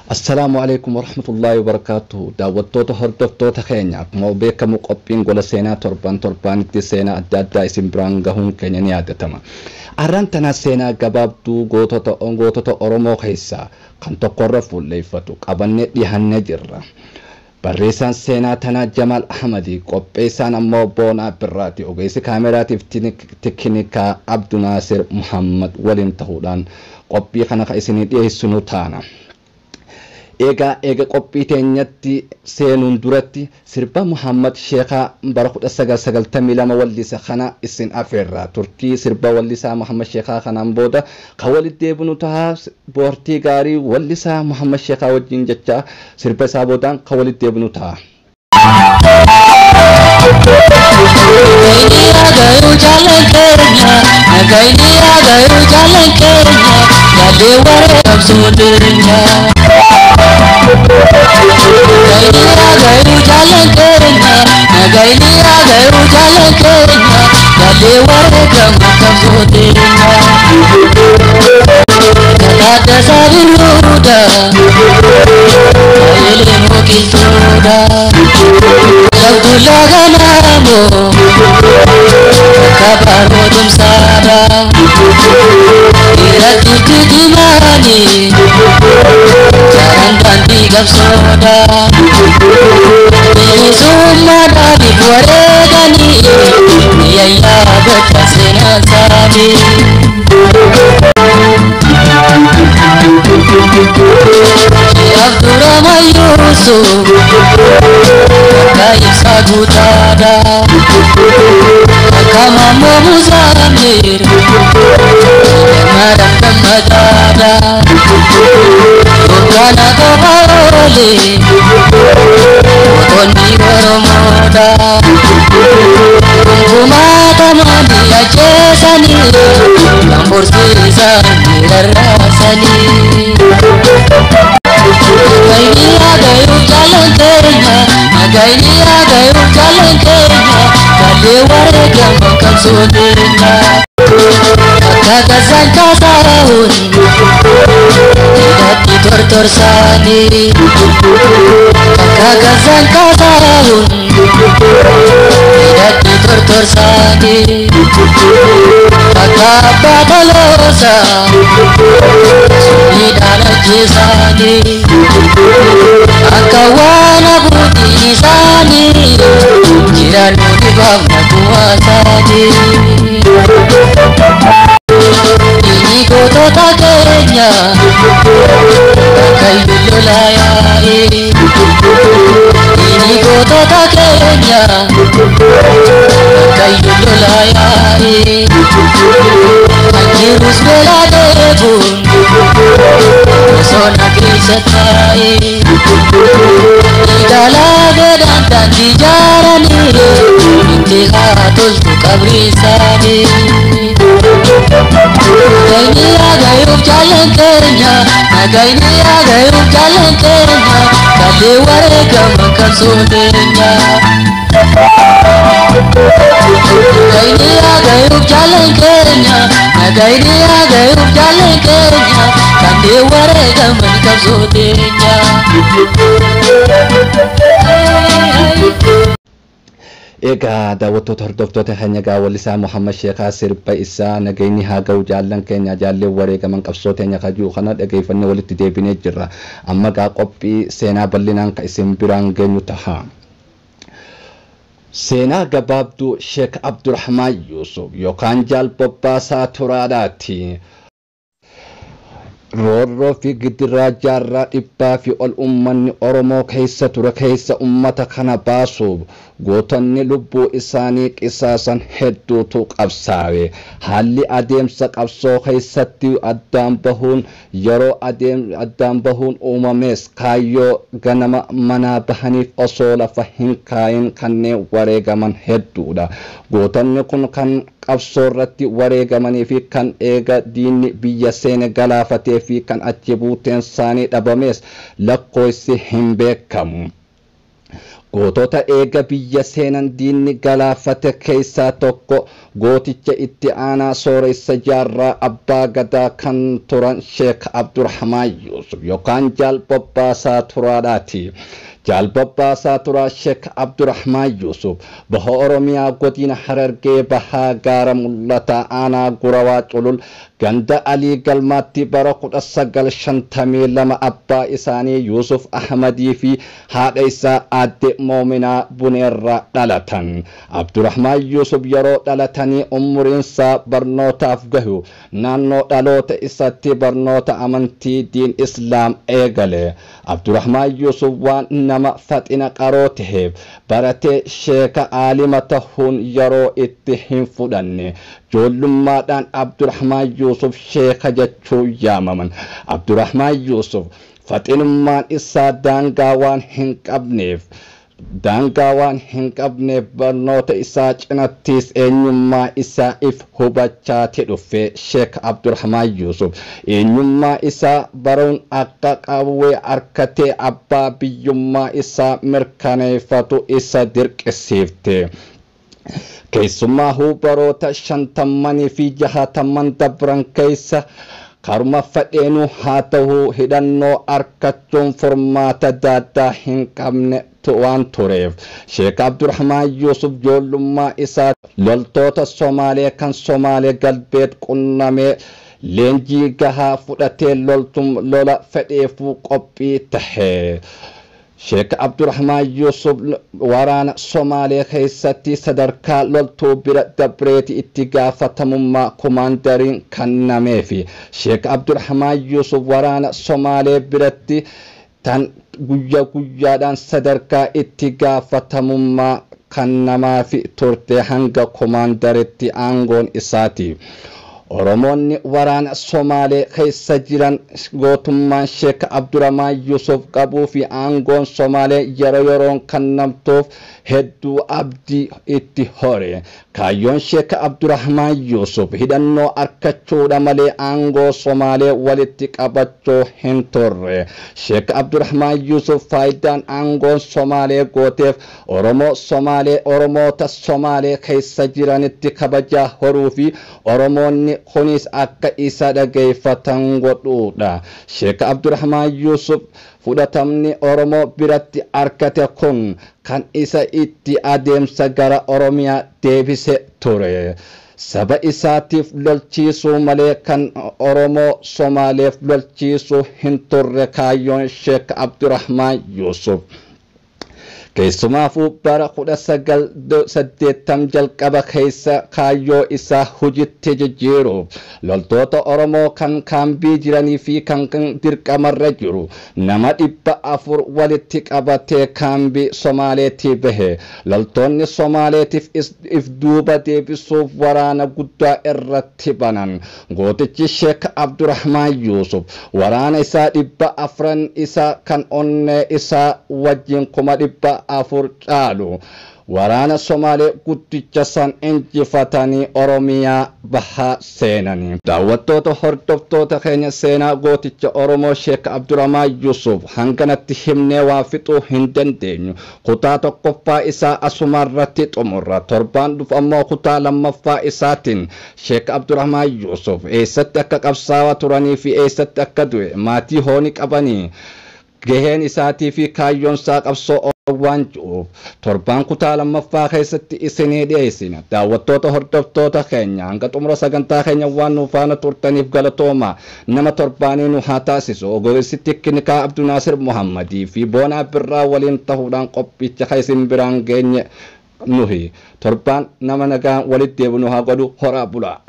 Assalaamu alaikum warahmatullaahi wabarakaatuhu. Daawwattoota, hordoftoota keenya, akkuma beekamu qophiin Gola Seenaa torban torbaanitti seenaa adda addaa isin biraan gahuun keenya ni yaadatama. Arraan tanaa seenaa gabaabduu gootota Oromoo keessaa kan tokkorra fuulleeffatu qabannee dhihannee jirra. Barreessaan seenaa tanaa Jamaal Ahmadi, qopheessaan ammoo Boonaa Birraati. Ogeessi kaameraatiif teknikaa Abdunaasir Muhammad waliin ta'uudhaan qophii kana kan isinii dhiyeessinu taana. Egaa eega qophii teenyatti seenuun duratti sirba Muhammad Sheekaa bara 1992 wallisa kana isin afeerra. Turtii sirba wallisaa Muhammad Sheekaa kanaan booda kan walitti deebinu tahaa. Boortii gaarii wallisaa Muhammad Sheekaa wajjin jecha sirba isaa boodaan kan walitti deebinu taha. Nagayu jalan keenya, nagaini agayu jalan keenya, jale ware qabsoodenya. Nagaini agayu jalan keenya, nagaini agayu jalan keenya, jale ware qabsoodenya. Kata sabiruda, ilmu kisuda, Abdullah ganamo, kabaru tumsada, irratti titimani, jaran ganti gabsoda, bilisummaa dhaabif wareegani, yayyaa bacha seenaa saanii. Abdurrahman Yusuf, Akka ibsa guutaadha, Akka Maammoo Muzammir, Maram gammadaadha, Yookaan qofa oole, Gootonni Oromoodha, Gonkumaa ajjeesanii, kan bursiisanii rarraasanii. Nagaini agayu jalan keenya, nagaini agayu jalan keenya, kalee wareegama qabsooteenya. Akka gasaan kaasaa'uun, hidhatti tortorsaanii. Akka gasaan kaasaa'uun, hidhatti tortorsaanii. Akka abbaa toloosaa, summiidhaan ajjeesaanii. Akka waan abuutiin isaanii, jiraan nuti baafna bu'aa isaanii. Inni gootota keenya, bakka iyyuu lolaa yaa'e. Inni gootota keenya, bakka iyyuu lolaa yaa'e. Kan jirus beelaa deebuun, bosona keessa taa'e. Galaa beedhaan daandii ijaaranii, itti haa toltu qabri isaanii. Nagaini agayuuf jaalan keenya, nagaini agayuuf jaalan keenya, kalee wareegama qabsooteenya. Nagaini agayuuf jaalan keenya, nagaini agayuuf jaalan keenya, kalee wareegama qabsooteenya. Egaa daawwattoota, hordoftoota keenya, gaa wallisaa Muhammad Sheekaa sirba isaa "Nageenyi haa ga'u jaallan keenya, jaalleen wareegaman qabsoo teenya" kajuu kana dhageeffannee walitti deebinee jirra. Amma gaa qophii seenaa bal'inaan kan isin biraan geenyu taha. Seenaa gabaabduu Sheek Abdurrahmaan Yuusuf yookaan Jaal Bobbaasaa Turaadhaati. Roorroo fi gidiraa jaarraa dhibbaa fi ol ummanni Oromoo keessa ture keessa ummata kana baasuuf gootonni lubbuu isaanii qisaasan hedduutu qabsaa'e. Haalli adeemsa qabsoo keessatti addaan bahuun yeroo addaan bahuun uumames kaayyoo ganama manaa bahaniif osoo lafa hin kaayin kanneen wareegaman hedduudha. Gootonni kun kan qabsoo irratti wareegamanii fi kan eega diinni biyya seene galaafatee fi kan achi buuteen isaanii dhabames lakkoofsi hin beekamu. Gootota eega biyya seenan diinni galaafate keessaa tokko gooticha itti aanaa sooressa jaarraa abbaa gadaa kan turan Sheek Abdurrahmaan Yuusuf yookaan Jaal Bobbaasaa Turaadhaati. Jaal Bobbaasaa Turaa Sheek Abdurrahmaan Yuusuf baha Oromiyaa godina Harargee bahaa gaara mul'ataa aanaa Gurawaa Culul ganda Alii Galmaatti bara 1952 abbaa isaanii Yuusuf Ahmadii fi haadha isaa aadde Moominaa Buneerraa dhalatan. Abdurrahmaan Yuusuf yeroo dhalatanii umuriinsaa barnootaaf gahu naannoo dhaloota isaatti barnoota amantii diin Islaam eegale. Abdurrahmaan Yuusuf waan nama faxina qaroo taheef baratee sheeka aalima tahuun yeroo itti hin fudhanne. Ijoollummaadhaan Abdurrahmaan Yuusuf sheeka jechuun yaamaman. Abdurrahmaan Yuusuf faxinummaan isaa daangaa waan hin qabneef barnoota isaa cinattis eenyummaa isaa if hubachaati dhufe. Sheek Abdurrahmaan Yuusuf eenyummaa isaa baruun akka qawwee harkatee abbaa biyyummaa isaa mirkaneeffatu isa dirqisiifte. Keessumaa baroota 50 fi 60 dabran keessa karuma fadheenuu haa ta'u hidhannoo argachuun furmaata daaddaa hin qabne waan tureef Sheek Abdurrahmaan Yuusuf ijoollummaa isaa loltoota Somaalee kan Somaalee galbeet qunnamee leenjii gahaa fudhatee lola fedheefuu qophii tahe. Sheek Abdurrahmaan Yuusuf waraana Somaalee keessatti sadarkaa loltuu bira dabreeti itti gaafatamummaa komaandariin kennameefi. Sheek Abdurrahmaan Yuusuf waraana Somaalee biratti tan guyyaa guyyaadhaan sadarkaa itti gaafatamummaa kennamaafi turte hanga komaandaritti aangoon isaati. Oromoonni waraana Somaalee keessa jiran gootummaan Sheek Abdurrahmaan Yuusuf qabuu fi aangoon Somaalee yeroo yeroon kennamtuuf hedduu abdii itti hore. Kaayyoon Sheek Abdurrahmaan Yuusuf hidhannoo argachuudha malee aangoo Somaalee walitti qabachuu hin turre. Sheek Abdurrahmaan Yuusuf faayidaan aangoon Somaalee gooteef Oromoota Somaalee keessa jiranitti kabajaa horuu fi Oromoonni kunis akka isa dhageeffatan godhuudha. Sheek Abdurrahmaan Yuusuf fudhatamni Oromoo biratti argate kun kan isa itti adeemsa gara Oromiyaa deebise ture. Saba isaatiif lolchiisuu malee kan Oromoo Somaaleef lolchiisuu hin turre kaayyoon Sheek Abdurrahmaan Yuusuf. Keessumaafuu bara 1980 jalqaba keessa kaayyoo isaa hojiitti jijjiiruuf loltoota Oromoo kan kaambii jiranii fi kan dirqamarra jiru nama 400 walitti qabatee kaambii Somaaleetii bahe. Loltoonni Somaaleetiif if duuba deebisuuf waraana guddaa irratti banan. Gootichi Sheek Abdurrahmaan Yuusuf waraana isaa 400 isaa kan onnee isaa wajjin 400,000 caalu waraana Somaalee guddicha san injifatanii Oromiyaa bahaa seenanii. Daawwattoota hordoftoota keenya seenaa gooticha Oromoo Sheek Abdurrahmaan Yuusuf hanganatti himnee waa fixuu hin dandeenyu. Kutaa tokkoffaa isaa asumarratti xumurra. Torbaan dhufu ammoo kutaa lammaffaa isaatiin Sheek Abdurrahmaan Yuusuf eessatti akka qabsaawaa turanii fi eessatti akka du'e maatii hooni qabanii gaheen isaatii fi kaayyoon isaa qabsoo waan jiruuf torbaan kutaa lammaffaa keessatti isinii dhiyeessina. Daawwattoota hordoftoota keenya hanga xumura sagantaa keenya waan nu faana turtaniif galatooma. Nama torbaanii nu haa taasisu. Ogeessi teknikaa Abdunaasir Muhammadii fi Boonaa Birraa waliin ta'uudhaan qophicha kan isin biraan geenye nuhi. Torbaan nama nagaan walitti deebinu haa godhu. Horaa bulaa.